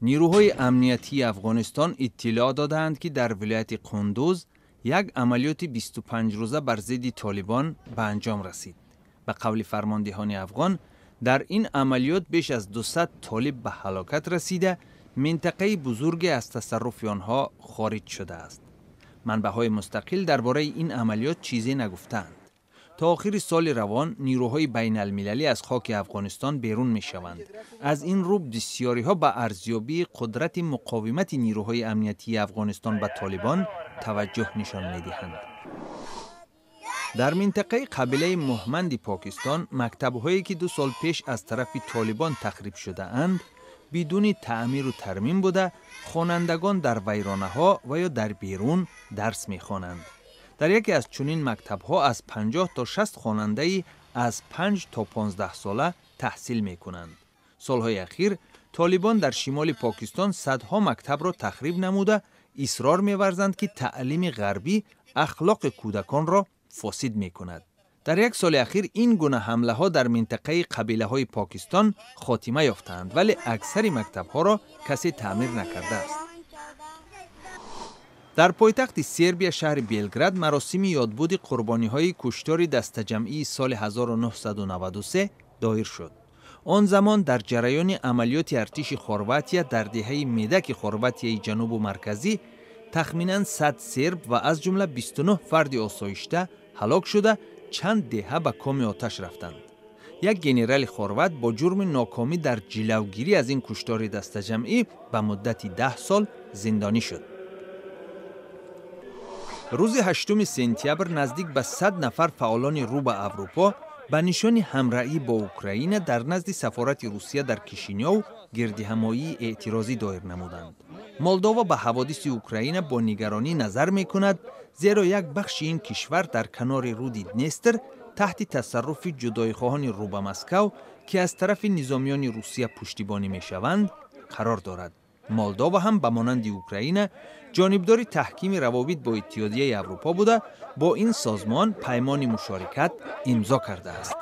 Нерӯҳои амниятии Афғонистон иттилоъ додаанд, ки дар вилояти Қундуз як амалиёти 25 рӯза бар зидди Толибон ба анҷом расид. Ба қавли фармондеҳони афғон, дар ин амалиёт беш аз 200 толиб ба ҳалокат расида, минтақаи бузурге аз тасарруфи онҳо хориҷ шудааст. Манбаъҳои мустақил дар бораи ин амалиёт чизе нагуфтаанд. То охири соли равон нирӯҳои байналмилалӣ аз хоки Афғонистон берун мешаванд. Аз ин рӯ бисёриҳо ба арзёбии қудрати муқовимати нирӯҳои амниятии Афғонистон ба Толибон таваҷҷӯҳ нишон медиҳанд. Дар минтақаи қабилаи Муҳманди Покистон мактабҳое, ки 2 сол пеш аз тарафи Толибон тахриб шудаанд, бидуни таъмиру тармим буда, хонандагон дар вайронаҳо ва ё дар берун дарс мехонанд. Дар яке аз чунин мактабҳо аз 50 то 60 хонандаи аз 5 то 15 сола таҳсил мекунанд. Солҳои ахир Толибон дар шимоли Покистон садҳо мактабро тахриб намуда, исрор меварзанд, ки таълими ғарбӣ ахлоқи кӯдаконро фосид мекунад. Дар як соли ахир ин гуна ҳамлаҳо дар минтақаи қабилаҳои Покистон хотима ёфтаанд, вале аксари мактабҳоро касе таъмир накардааст. Дар пойтахти Сербия, шаҳри Белград, маросими ёдбуди қурбониҳои куштори дастаҷамъии соли 1993 доир шуд. Он замон дар ҷараёни амалиёти артиши Хорватия дар деҳаи Медаки Хорватияи ҷанубу марказӣ тахминан 100 серб ва аз ҷумла 29 фарди осоишта ҳалок шуда, чанд деҳа ба коми оташ рафтанд. Як генерали хорват бо ҷурми нокомӣ дар ҷилавгирӣ аз ин куштори дастаҷамъӣ ба муддати 10 сол зиндонӣ шуд. Рӯзи 8 сентябр наздик ба 100 нафар фаъолони рӯ ба Аврупо ба нишони ҳамраҳӣ бо Украина дар назди сафорати Русия дар Кишинёв гирдиҳамоии эътирозӣ доир намуданд. Молдова ба ҳаводиси Украина бо нигаронӣ назар мекунад, зеро як бахши ин кишвар дар канори руди Днестр таҳти тасарруфи ҷудоихоҳони рӯ ба Москав, ки аз тарафи низомиёни Русия пуштибонӣ мешаванд, қарор дорад. Молдова ҳам ба монанди Украина ҷонибдори таҳкими равобит бо Иттиҳодияи Аврупо буда, бо ин созмон паймони мушорикат имзо кардааст.